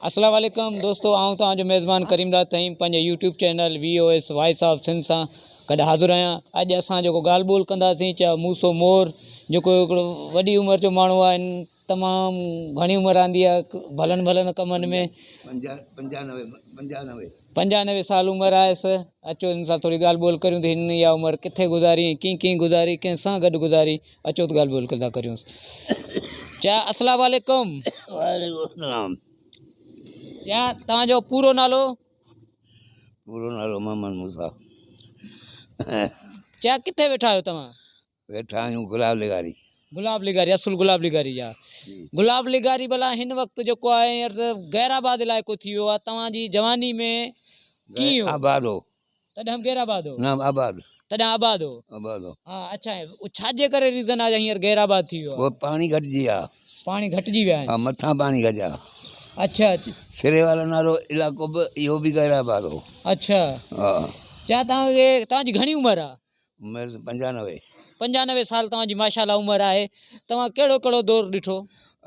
اسلام عليڪم دوستو آئون توهان جو ميزبان ڪريم داد فهيم پنهنجي YouTube channel V O S voice of Sindh سان گڏ حاضر آهيان اڄ اسان جيڪو ڳالهه ٻولهه ڪنداسين چا موسو مور جيڪو هڪڙو وڏي عمر جو ماڻهو آهي تمام گهڻي عمر آندي آهي ڀلن ڀلن ڪمن ۾ 95 سال عمر آهيس اچو هن سان ٿوري ڳالهه ٻولهه ڪريون ته هن اها عمر ڪٿي گذاري ۽ ڪيئن ڪيئن گذاري ڪنهن سان گڏ گذاري اچو ته ڳالهه ٻولهه ڪندا ڪريونس. چيا السلام عليڪم. وعليڪم السلام. چيا توهان جو پورو نالو؟ پورو نالو محمد موسيٰ. چيا ڪٿي ويٺا آهيو توهان؟ ويٺا آهيون گلاب لغاري. گلاب لغاري اصل گلاب لغاري جا. گلاب لغاري ڀلا هن وقت جيڪو آهي هينئر ته غير آباد علائقو ٿي ويو آهي توهان جي جواني ۾ ڪيئن هو؟ آباد هو. تڏهن به غير آباد هو؟ نه آباد. تڏهن آباد هو. آباد هو. ها اڇا ڇا جي ڪري ريزن آهي هينئر غير آباد ٿي ويو آهي؟ اهو پاڻي گهٽجي ويا. پاڻي گهٽجي ويا آهن. ها مٿان پاڻي گهٽيا. اڇا اڇا. سري وارن وارو علائقو به اهو به غير آباد هو. اڇا. ها. چا توهان کي توهان جي گهڻي عمر آهي؟ عمر 95. 95 سال توهان جي ماشاء الله عمر آهي توهان ڪهڙو ڪهڙو دور ڏٺو؟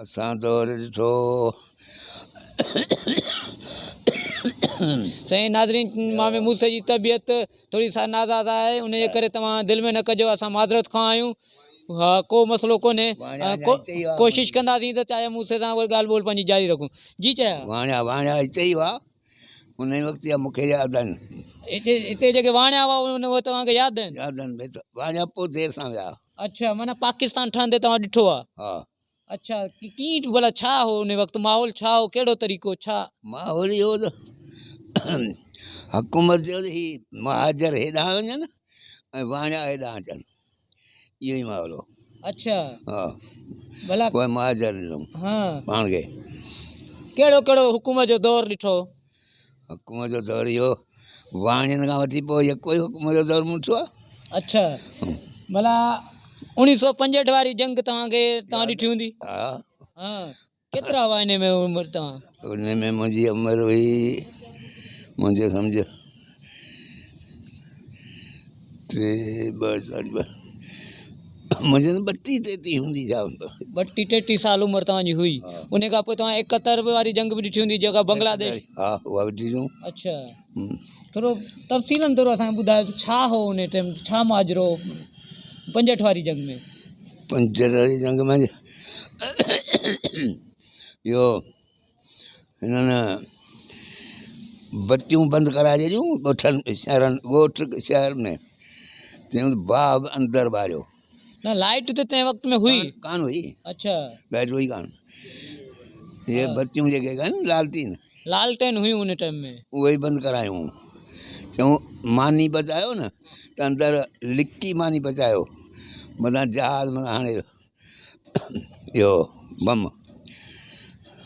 اسان دور ڏٺو. سائين ناظرين مامي موسي جي طبيعت ٿوري سا نازاز آهي ان جي ڪري توهان دل ۾ نه ڪجو اسان معذرت خواهه آهيون ها ڪو مسئلو ڪونهي ڪوشش ڪنداسين ته چاهي موسي سان ڳالهه ٻولهه پنهنجي جاري رکون جي چاهي واڻيا واڻيا هتي ئي هئا انهي وقت جا مون کي ياد آهن. هتي هتي جيڪي واڻيا هئا ان اهي توهان کي ياد آهن؟ ياد آهن ڀئي واڻيا پوء دير سان ويا. اڇا معنيٰ پاڪستان ٺهندي توهان ڏٺو آهي. ها. اڇا ڪيئن ڀلا ڇا هو ان وقت ماحول ڇا هو ڪهڙو طريقو ڇا؟ ماحول اهو ته حڪومت چيو ته هي مهاجر هيڏانهن وڃن ۽ واڻيا هيڏانهن اچن. اهو ئي ماحول هو. اڇا. ها. ڀلا. پوء مهاجر ڏنو. ها. پاڻ کي. ڪهڙو ڪهڙو حڪومت جو دور ڏٺو؟ حڪومت جو دور اهو واڻين کان وٺي پوء يڪو ئي حڪومت جو دور مون ڏٺو آهي. اڇا. ڀلا 1965 واري جنگ توهان کي توهان ڏٺي هوندي؟ ها. ها. ڪيترا هئا انهي ۾ عمر توهان؟ انهي ۾ منهنجي عمر هئي منهنجي سمجهه ٽي ٻه ساڍي ٻه منهنجي ته ٻٽيهه ٽيٽيهه هوندي ڇا ٻٽيهه ٽيٽيهه سال عمر توهان جي هئي انهي کان پوء توهان ايڪهتر واري جنگ به ڏٺي هوندي جيڪا بنگلاديش ها اها به ڏٺي سون اڇا ٿورو تفصيلن ٿورو اسان کي ٻڌايو ته ڇا هو انهي ٽائيم ڇا ماجرو هو 65 واري جنگ ۾ 65 واري جنگ ۾ اهو هنن بتيون بند ڪرائي ڇڏيون ڳوٺن شهرن ڳوٺ شهر ۾ چيائون ته باهه به اندر ٻاريو. نه لائٽ ته تنهن وقت ۾ هئي. ڪانه هئي. اڇا. لائٽ هئي ڪانه. اهي بتيون جيڪي ڪانه لالٽين. لالٽين هيون ان ٽائيم ۾. اهي ئي بند ڪرايون. چيائون ماني پچايو نه ته اندر لڪي ماني پچايو متان جهاز مٿان هڻي اهو بم.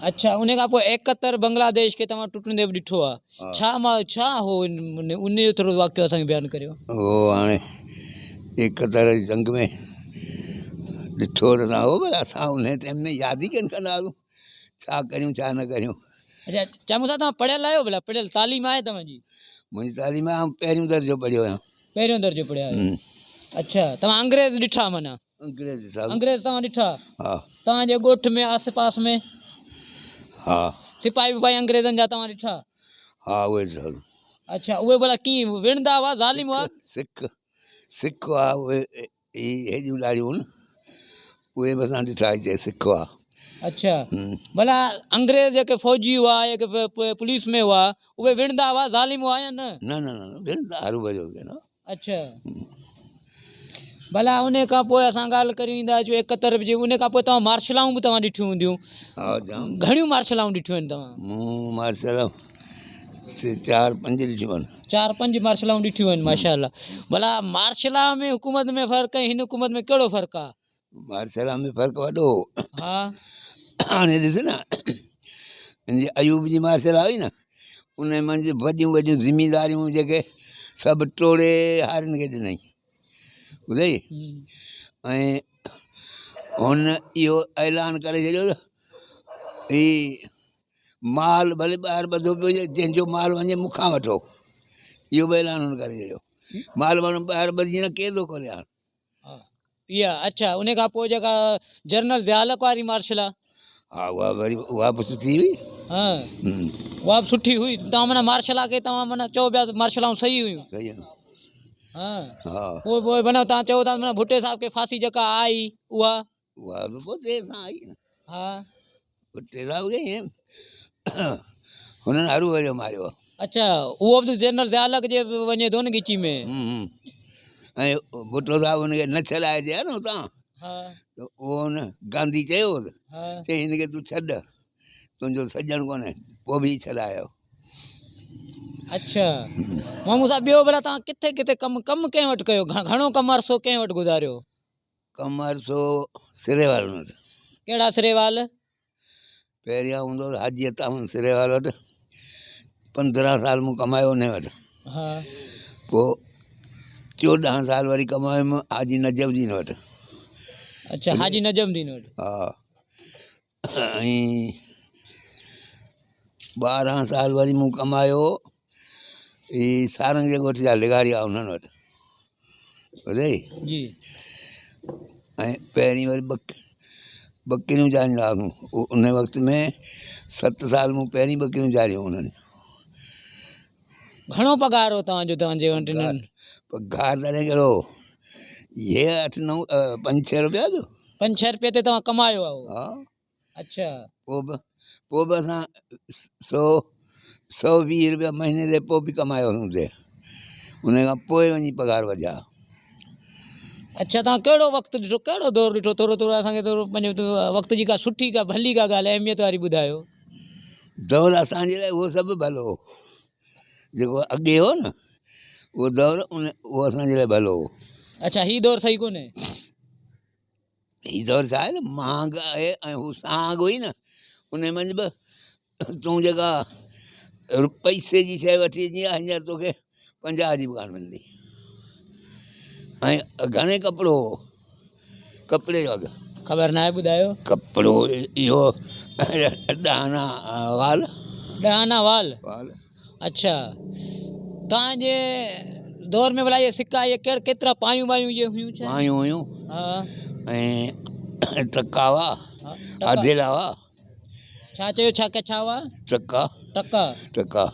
اڇا ان کان پوء ايڪهتر بنگلاديش کي توهان ٽٽندي به ڏٺو آهي ڇا ما ڇا هو ان جو ٿورو واقعو اسان کي بيان ڪريو. اهو هاڻي ايڪهتر جي جنگ ۾ ڏٺو ته اسان هو پر اسان ان ٽائيم ۾ ياد ئي ڪين ڪندا هئاسون ڇا ڪريون ڇا نه ڪريون. اڇا چڱو صاحب توهان پڙهيل آهيو ڀلا پڙهيل تعليم آهي توهان جي. منهنجي تعليم آهي آئون پهريون درجو پڙهيو آهيان. پهريون درجو پڙهيا آهيو اڇا توهان انگريز ڏٺا معنيٰ. انگريز ڏٺا. انگريز توهان ڏٺا؟ ها. توهان جي ڳوٺ ۾ آس پاس ۾؟ ها. سپاهي وپاهي انگريزن جا توهان ڏٺا؟ ها اهي ڏٺا. اڇا اهي ڀلا ڪيئن وڙهندا هئا ظالم هئا؟ سک سک هئا اهي هي هيڏيون ڏاڙهيون هن اهي به اسان ڏٺا هتي سک هئا. اڇا ڀلا انگريز جيڪي فوجي هئا يا پوليس ۾ هئا اهي وڙهندا هئا ظالم هئا يا نه؟ نه نه نه وڙهندا هروڀرو ڪين هئا. اڇا ڀلا ان کان پوء اسان ڳالهه ڪريون ايندا اچو ايڪهتر جي ان کان پوء توهان مارشلائون به توهان ڏٺيون هونديون. ها جام. گهڻيون مارشلائون ڏٺيون آهن توهان؟ مون مارشلائون چار پنج ڏٺيون آهن. چار پنج مارشلائون ڏٺيون آهن ماشاء الله. ڀلا مارشلا ۾ حڪومت ۾ فرق ۽ هن حڪومت ۾ ڪهڙو فرق آهي؟ مارشلا ۾ فرق وڏو هو. ها. هاڻي ڏس نه هن جي ايوب جي مارشلا هئي نه ان منجهه وڏيون وڏيون زمينداريون جيڪي سڀ ٽوڙي هارين کي ڏنائين ٻڌئي ۽ هن اهو اعلان ڪري ڇڏيو ته هي مال ڀلي ٻاهر ٻڌو پيو هجي جنهن جو مال وڃي مون کان وٺو اهو به اعلان هن ڪري ڇڏيو مال ماڻهو ٻاهر ٻڌجي نه ڪير ٿو کولي هاڻ اها اڇا ان کان پوء جيڪا جنرل ضياء الحق واري مارشل آ. ها اها وري اها به سٺي هئي. ها اها به سٺي هئي. توهان معنيٰ مارشلا کي توهان معنيٰ چئو پيا ته مارشلائون صحيح هيون. صحيح هيون. ها ها. پوء پوء معنيٰ توهان چئو ٿا معنيٰ ڀٽي صاحب کي ڦاسي جيڪا آئي اها. اها به پوء دير سان آئي نه. ها. ڀٽي صاحب کي ائين هنن هرو ڀرو ماريو. اڇا اهو به جنرل ضياء الحق جي وڃي ٿو نه ڳچي ۾. ۽ ڀٽو صاحب هن کي نه ڇڏائجي ها نه اتان. ها. ته اهو هن گانڌي چيو هو ته ها. چئي هن کي تون ڇڏ تنهنجو سڄڻ ڪونهي پوء به ڇڏايو. اڇا مامو صاحب ٻيو ڀلا توهان ڪٿي ڪٿي ڪم ڪم ڪنهن وٽ ڪيو گهڻو ڪم عرصو ڪنهن وٽ گذاريو؟ ڪم عرصو سريوال وٽ. ڪهڙا سريوال؟ پهريان هوندو هو حاجي عطا محمد سريوال وٽ 15 سال مون ڪمايو ان وٽ. ها. پوء 14 سال وري ڪمايم حاجي نجم الدين وٽ. اڇا حاجي نجم الدين وٽ. ها ۽ 12 سال وري مون ڪمايو هي سارنگ جي ڳوٺ جا لغاري هئا انهن وٽ. ٻڌئي؟ جي. ۽ پهرين وري ٻڪريون چاريندا هئاسون ان وقت ۾ 7 سال مون پهرين ٻڪريون چاريون انهن. گهڻو پگهار هو توهان جو توهان جي وٽ انهن؟ پگهار تڏهن ڪهڙو هو هي 8 9 5 6 روپيا جو. 5 6 روپيي تي توهان ڪمايو آهي. ها. اڇا. پوء به اسان 120 روپيا مهيني تي پوء به ڪمايوسون اتي. ان کان پوء وڃي پگهار وڌيا. اڇا توهان ڪهڙو وقت ڏٺو ڪهڙو دور ڏٺو ٿورو ٿورو اسان کي ٿورو پنهنجو وقت جي ڪا سٺي ڪا ڀلي ڪا ڳالهه اهميت واري ٻڌايو. دور اسان جي لاء اهو سڀ ڀلو هو. جيڪو اڳي هو نه اهو دور اهو اسان جي لاء ڀلو هو. اڇا هي دور صحيح ڪونهي. هي دور ڇا آهي نه مهانگ آهي ۽ هو سهانگ هئي نه ان منجهه به تون جيڪا پئسي جي شيء وٺي اچين ها هينئر توکي 50 جي به ڪانه ملندي. ۽ گهڻي ڪپڙو هو ڪپڙي جو اگهه خبر ناهي ٻڌايو. ڪپڙو اهو ڏهانا وال. ڏهانا وال. وال. اڇا توهان جي دور ۾ ڀلا اهي سڪا اهي ڪهڙ ڪيترا پايون وايون اهي هيون ڇا؟ پايون هيون. ها. ۽ ٽڪا هئا. ها، ٽڪا. اڌيلا هئا. ڇا چيو ڇا ڇا هئا؟ ٽڪا. ٽڪا. ٽڪا.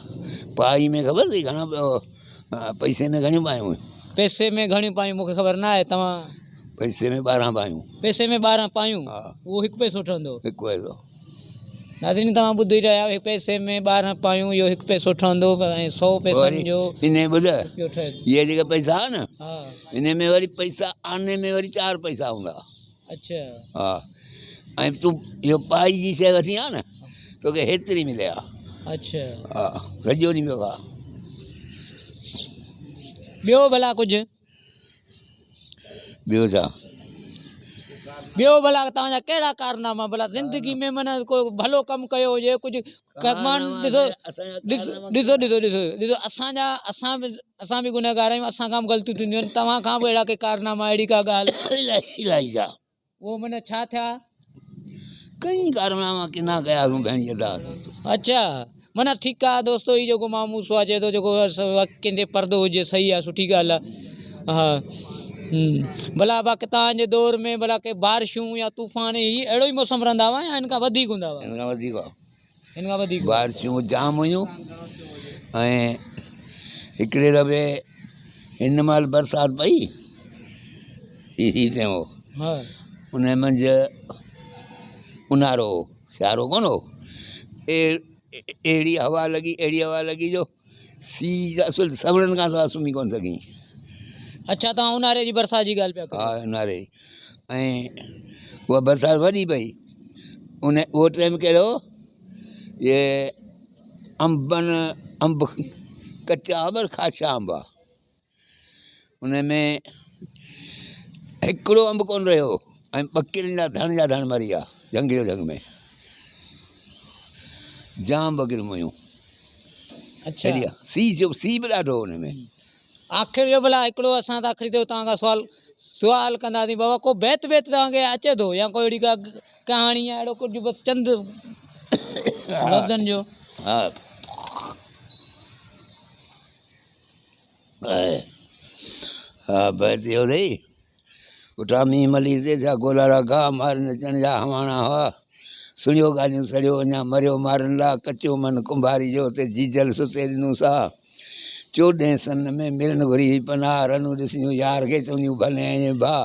پائي ۾ خبر اٿئي گهڻا پئسي ۾ گهڻيون پايون هيون؟ پئسي ۾ گهڻيون پايون مون کي خبر نه آهي توهان. پئسي ۾ 12 پايون. پئسي ۾ 12 پايون. ها. اهو هڪ پئسو ٺهندو. هڪ پئسو. ناظرين توهان ٻڌي رهيا آهيو هڪ پئسي ۾ 12 پايون اهو هڪ پئسو ٺهندو ۽ 100 پئسن جو انهي ٻڌ رپيو ٺهي ٿو. اهي جيڪي پئسا آهن نه ها. انهي ۾ وري پئسا آني ۾ وري 4 پئسا هوندا. اڇا. ها ۽ تون اهو پائي جي شيء وٺي آ نه توکي هيتري ملي ها. اڇا. ها سڄو ڏينهن پيو کاء. ٻيو ڀلا ڪجهه؟ ٻيو ڇا؟ ٻيو ڀلا توهان جا ڪهڙا ڪارناما ڀلا زندگي ۾ معنيٰ ڪو ڀلو ڪم ڪيو هجي ڪجهه مان ڏسو ڏسو ڏسو ڏسو ڏسو ڏسو اسان جا اسان به اسان به گنهگار آهيون اسان کان به غلطيون ٿينديون آهن توهان کان به اهڙا ڪي ڪارناما اهڙي ڪا ڳالهه؟ الائي ڇا. اهو معنيٰ ڇا ٿيا؟ ڪئين ڪارناما ڪنا ڪياسون ڀيڻ جي ادا. اڇا معنيٰ ٺيڪ آ دوستو هي جيڪو مامو سو چئي ٿو جيڪو ڪنهن تي پردو هجي صحيح آ سٺي ڳالهه آ ها ڀلا باقي توهان جي دور ۾ ڀلا ڪي بارشون يا طوفان هي اهڙو ئي موسم رهندا هئا يا هن کان وڌيڪ هوندا هئا؟ هن کان وڌيڪ هئا. هن کان وڌيڪ. بارشون جام هيون ۽ هڪڙي دفعي هن مهل برسات پئي هي ٽيم هو ان منجهه اونهارو هو سيارو ڪونه هو اهڙي هوا لڳي اهڙي هوا لڳي جو سي اصل سوڻن کان سواء سمهي ڪونه سگهين. اڇا توهان اونهاري جي برسات جي ڳالهه پيا ڪريو. ها اونهاري جي ۽ اها برسات وڏي پئي ان اهو ٽائيم ڪهڙو هو اهي انبن انب ڪچا پر خاصا انب هئا ان ۾ هڪڙو انب ڪونه رهيو ۽ ٻڪرين جا ڌڻ جا ڌڻ مري ويا جهنگ جو جهنگ ۾ جام ٻڪريون ميون. اڇا. سي جو سي به ڏاڍو هو ان ۾. آخر جو ڀلا هڪڙو اسان ته آخري تي توهان کان سوال سوال ڪنداسين بابا ڪو بيت بيت توهان کي اچي ٿو يا ڪو اهڙي ڪا ڪهاڻي يا اهڙو ڪجهه بس چند لفظن جو. ها ها بيت اهو اٿئي. اٺا مينهن ملير تي ٿيا گولارا گاهه مارن اچڻ جا هواڻا هئا. سڻيو ڳالهيون سڙيو اڃا مريو مارن لا ڪچو من ڪنڀاري جو تي جيجل ستي ڏنو ساهه. چوڏهين سن ۾ ملن گهري هئي پناهه رنون ڏسنديون يار کي چونديون ڀلين ائين ڀاء.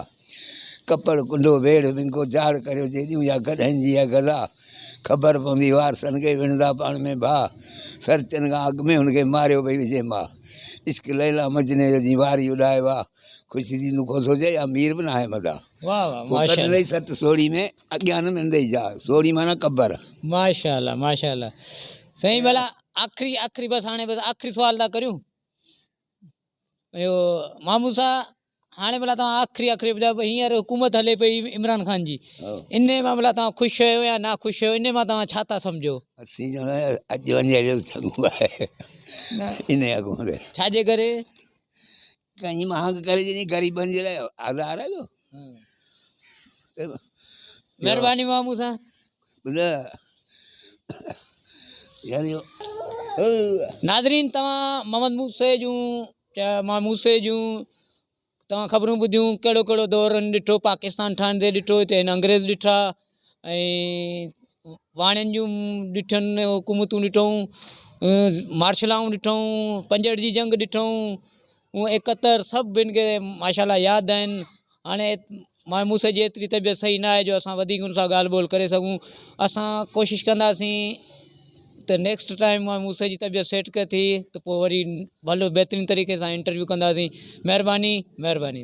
ڪپڙ ڪنڍو ويڙهه ونگو جاڙ ڪريو جيڏيون يا گڏهن جي يا غذا. خبر پوندي وارثن کي وڙهندا پاڻ ۾ ڀاء. سرچن کان اڳ ۾ هن کي ماريو پئي وجهي ماء. عشق ليلا مجني جو جين واري اڏائي وا. خوش ٿي نکو سوچي يا مير به ناهي مدا. واه واه پوء ماشاء ڪڍندئي سٽ سوڙهي ۾ اڳيان نه ملندئي جاء. سوڙهي معنيٰ قبر. ماشاء الله ماشاء الله سائين ڀلا آخري آخري بس هاڻي بس آخري سوال ٿا ڪريون اهو مامو صاحب هاڻي ڀلا توهان آخري آخري ٻڌايو هينئر حڪومت هلي پئي عمران خان جي ان مان ڀلا توهان خوش آهيو يا نا خوش آهيو ان مان توهان ڇا ٿا سمجهو؟ اسين چوندا آهيون اڄ وڃي هليو چڱو آهي ان حڪومت ڇا جي ڪري؟ ڪنهن مهانگ ڪري ڏني غريبن جي لاء آزار آهي ٻيو. مهرباني مامو سان. ٻڌ يار اهو ناظرين توهان محمد موسي جون مان موسي جون توهان خبرون ٻڌيون ڪهڙو ڪهڙو دور هن ڏٺو پاڪستان ٺهندي ڏٺو هتي هن انگريز ڏٺا ۽ واڻين جون ڏٺن حڪومتون ڏٺئون مارشلائون ڏٺئون پنجڙ جي جنگ ڏٺئون اهي ايڪهتر سڀ هن کي ماشاء الله ياد آهن هاڻي مان موسي جي ايتري طبيعت صحيح نه آهي جو اسان وڌيڪ ان سان ڳالهه ٻولهه ڪري سگهون اسان ڪوشش ڪنداسين ته نيڪسٽ ٽائيم مان موسي جي طبيعت سيٽ ٿي ته پوء وري ڀلو بهترين طريقي سان انٽرويو ڪنداسين مهرباني مهرباني.